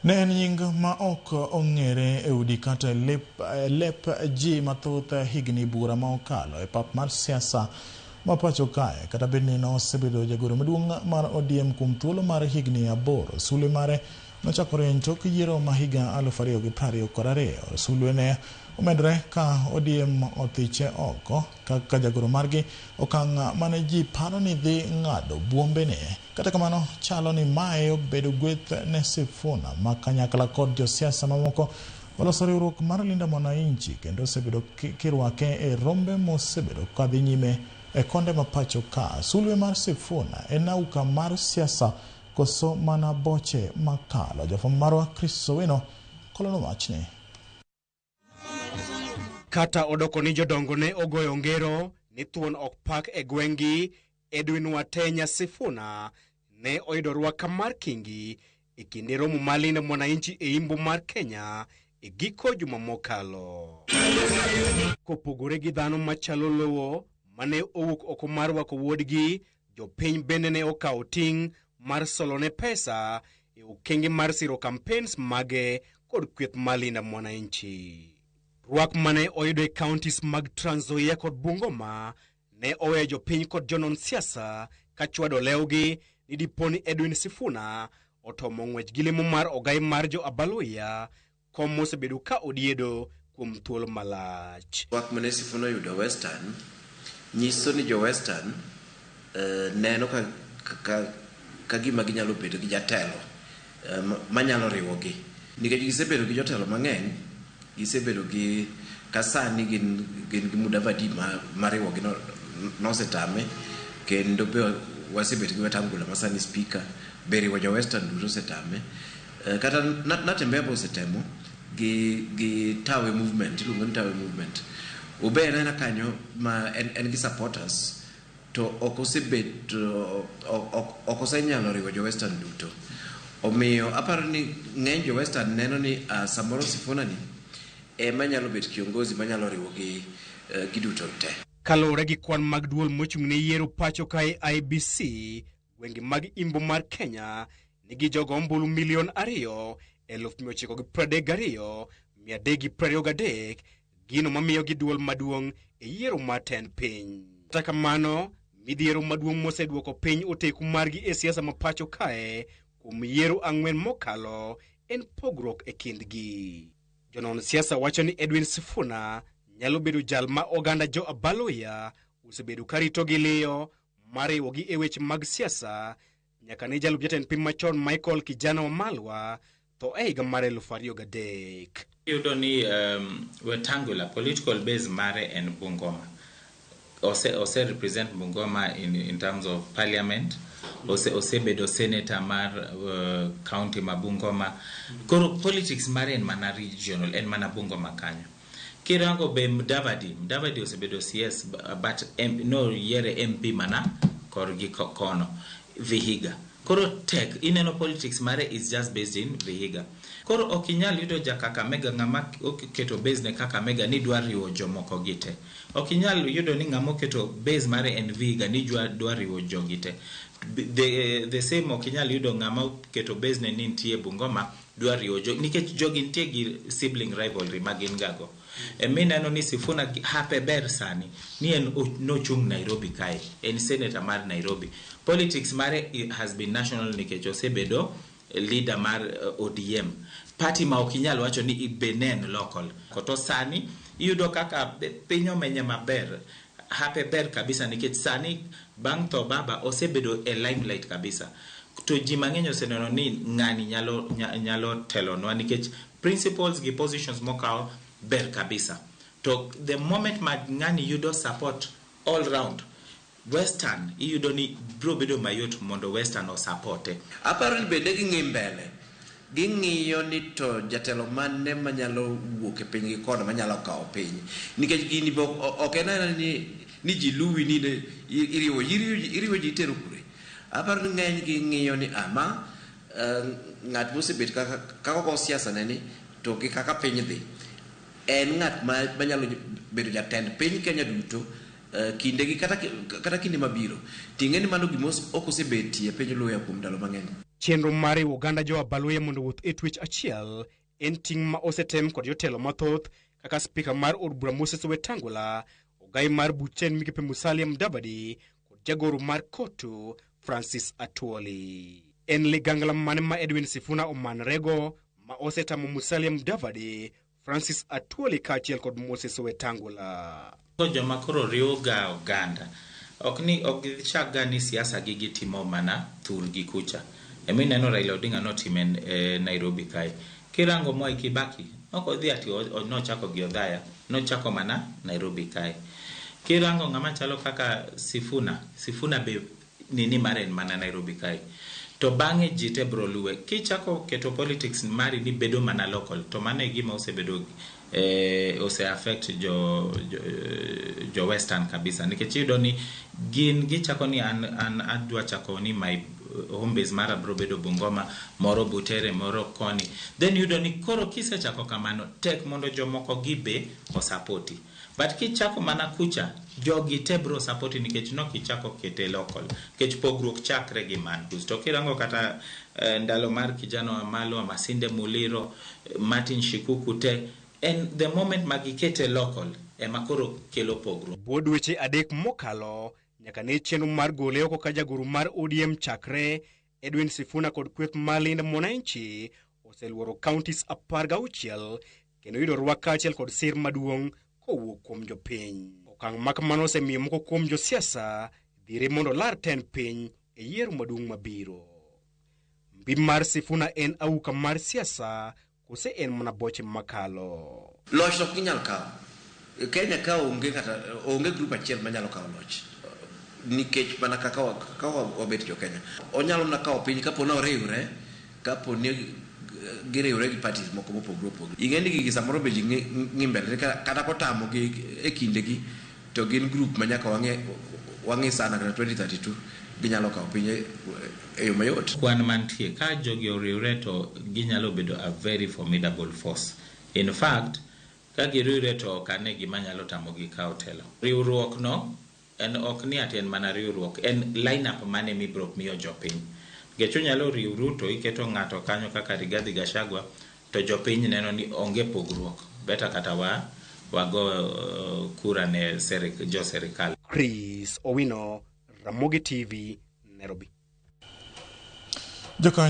Ne en nying ma ok ong'ere e udi kata e lep ji mathoth higni buora ma okalo e pap mar siasa ma pacho kae. Kata bed ni nosebedo jagoro maduong' mar ODM kuom thuolo mar higni 8, sulwe mare nochako rieny tok yiero ma higa 2022. Sulwe ne omedore ka ODM othiche oko kaka jagoro margi, okang' mane ji paro ni dhi ng'ado buombene. Kata kamano, chalo ni mae obedo gweth ne Sifuna ma kanyakla kod josiasa mamoko oloso riwruok mar Linda Mwananchi kendo osebedo kirwake e rombe mosebedo kadhi nyime e konde ma pacho ka. Sulwe mar Sifuna en auka mar siasa koso mana boche makalo. Jafwambo marwa Chris Owino kolono wachni. Kata odoko ni jodongo ne ogoyo ngero ni thuon ok pak e gweng'gi, Edwin Watenya Sifuna ne oyudo rwaka mar kingi e kinde romo mar Linda Mwananchi e imbo mar Kenya e giko juma mokalo. Kopogore gi dhano machalo lowo mane owuok oko mar rwako wuodgi, jopiny bende ne okawo ting' mar solone pesa e okenge mar siro campaigns mage kod kweth mar Linda Mwananchi. Rwak mane oyudo e counties mag Trans Nzoia kod Bungoma ne oweyo jopiny kod jonon siasa ka chwado lewgi ni dipo ni Edwin Sifuna otomo ng'wech gi lemo mar ogai mar jo Abaluya, kom mosebedo ka odiedo kuom thuolo malach. Rwak mane Sifuna oyudo Western nyiso ni jo Western neno ka gima ginyalo bedo gi jatelo manyalo riwogi, nikech gisebedo gi jotelo mang'eny, gisebedo gi ka sani gin gi Mudavadi mariwogi nosetame, kendo be wasebet gi Wetangula ma sani speaker be riwo jo Western duto osetame. Kata Natembeya be osetemo gi Tawe movement, iluongo ni Tawe movement. Obe en aena kanyo ma en gi supporters to ok osebet ok osenyalo riwo jo Western duto. Omiyo aparo ni ng'eny jo Western neno ni samoro Sifuna ni ema nyalo bet kiongozi manyalo riwo gi duto te. Kaluwore gi kwan mag duol mochung' ne yiero pacho kae IEBC, gwenge mag imbo mar Kenya nigi jogo ombulu 2,932,323, gino mamiyo gi duol maduong' e yiero mar tend piny. Kata kamano, midhiero maduong' moseduoko piny oteku margi e siasa ma pacho kae kuom yiero 4 mokalo en pogruok e kindgi. Jonon siasa wacho ni Edwin Sifuna nyalo bedo jal ma oganda jo Abaluya osebedo karito gi liyo mar riwogi e weche mag siasa nyaka ne jalup jatend piny machon Michael Kijana Wamalwa tho e higa mar 2003. Iyudo ni Wetangula political base mare en Bungoma. Ose represent Bungoma in terms of parliament, osebedo senator mar county ma Bungoma. Koro politics mare en mana regional, en mana Bungoma kanyo. Kirango be Mudavadi osebedo CS, but no yiere MP mana korgi kono Vihiga. Koro tek, ineno politics mare is just based in Vihiga. Koro ok inyal yudo ja Kakamega ng'ama oketo base ne Kakamega ni dwa riwo jomoko gi te. Ok inyal yudo ni ng'ama oketo base mare en Vihiga ni dwa riwo jogi te. The same ok inyal yudo ng'ama oketo base ne ni nitie Bungoma dwa riwo jogi, nikech jogi nitie gi sibling rivalry ma gin gago. Mineno ni Sifuna hape ber sani ni en nochung' Nairobi kae, en senator mar Nairobi. Politics mare has been national nikech osebedo leader mar ODM. Party ma ok inyal wacho ni be ne en local. To sani iyudo kaka piny omenye maber, hape ber kabisa nikech sani bang' tho baba osebedo e limelight kabisa. To ji mang'eny oseneno ni ng'ani nyalo telonwa nikech principles gi positions mokawo ber kabisa. To the moment ma ng'ani yudo support all round, Western iyudo ni biro bedo mayot mondo Western osapote. Aparo ni bende ging'i mbele, ging'iyo ni to jatelo mane manyalo wuok e piny gi kono manyalo kawo piny. Nikech gini be ok en aena ni ji luwi ni iriwo ji itero kure. Aparo ni ng'eny gi ng'iyo ni ama ng'at mosebet kaka ogo siasa ne ni to gi kaka piny dhi. En ng'at manyalo bedo jatend piny Kenya duto kinde gi kata kinde mabiro. Ting'e ni mano gima ok osebetie e piny Luhya kuom ndalo mang'eny. Chenro mar riwo oganda jo Abaluhya mondo owuoth e twech achiel en ting' ma osetem kod jotelo mathoth kaka spika mar od bura Moses Wetangula, ogai mar buchen migepe Musalia Mudavadi kod jagoro mar Kotu Francis Atwoli. En ligangla mane ma Edwin Sifuna omanrego ma osetamo Musalia Mudavadi, Francis Atwoli kaachiel kod Moses Wetangula? Joma koro riwo ga oganda ok ni ok gichak ga ni siasa gi gitimo mana thurgi kucha. Ema ineno Raila Odinga notime Nairobi kae. Kirango Mwai Kibaki ok odhi ati nochako gi Othaya, nochako mana Nairobi kae. Kirango ng'ama chalo kaka Sifuna, Sifuna be nini mare en mana Nairobi kae. To bang'e ji te bro luwe. Kichako keto politics mari ni bedo mana local, to mano e gima osebedo ose affect jo Western kabisa. Nikech iyudo ni gin gichako ni an adwa chako ni my home base mara bro bedo Bungoma, moro Butere, moro koni. Then iyudo ni koro kisechako kamano, tek mondo jomoko gi be osapoti. But kichako mana kucha, jogi te bro sapoti nikech nok ichako kete local. Nikech pogruok chakre gi man. To kirango kata ndalo mar kijana wa Malwa, Masinde Muliro, Martin Shikuku te, en the moment ma gikete local, ema koro kelo pogruok. Bwo dweche 3 mokalo nyaka ne chenro mar gole oko ka jagoro mar ODM chakre, Edwin Sifuna kod kweth mar Linda Mwananchi oseluoro counties 16 kendo yudo rwak kaachiel kod sir maduong' kowuok kuom jopiny. Okang' ma kamano osemiyo moko kuom josiasa dhire mondo lar tend piny e yiero maduong' mabiro. Mbi mar Sifuna en auka mar siasa kose en mana boche makalo? Loch ok ginyal kawo. Kenya ka onge kata onge group achiel manyalo kawo loch. Nikech mana kaka wabet jo Kenya. Onyalo mana kawo piny kapo ni oriwre, kapo ni giriwre gi parties moko mopogore opogore. Ing'e ni gigi samoro be ji ng'i mbele kata kotamo gi e kindegi to gin group ma nyaka wang'i sana kata 2032 ginyalo kawo piny e yo mayot. Kwan mantie ka jogi oriwre to ginyalo bedo a very formidable force. In fact, ka giriwre to ok ane gima nyalo tamogi kawo telo. Riwruok no en ok ni ati en mana riwruok, en line-up mane mibiro miyo jopiny. Nikech unyalo riwru to iketo ng'ato kanyo kaka Rigathi Gachagua to jopiny neno ni onge pogruok. Better kata wago kura ne jo serikal. Chris Owino, Ramogi TV, Nairobi. Jokanyo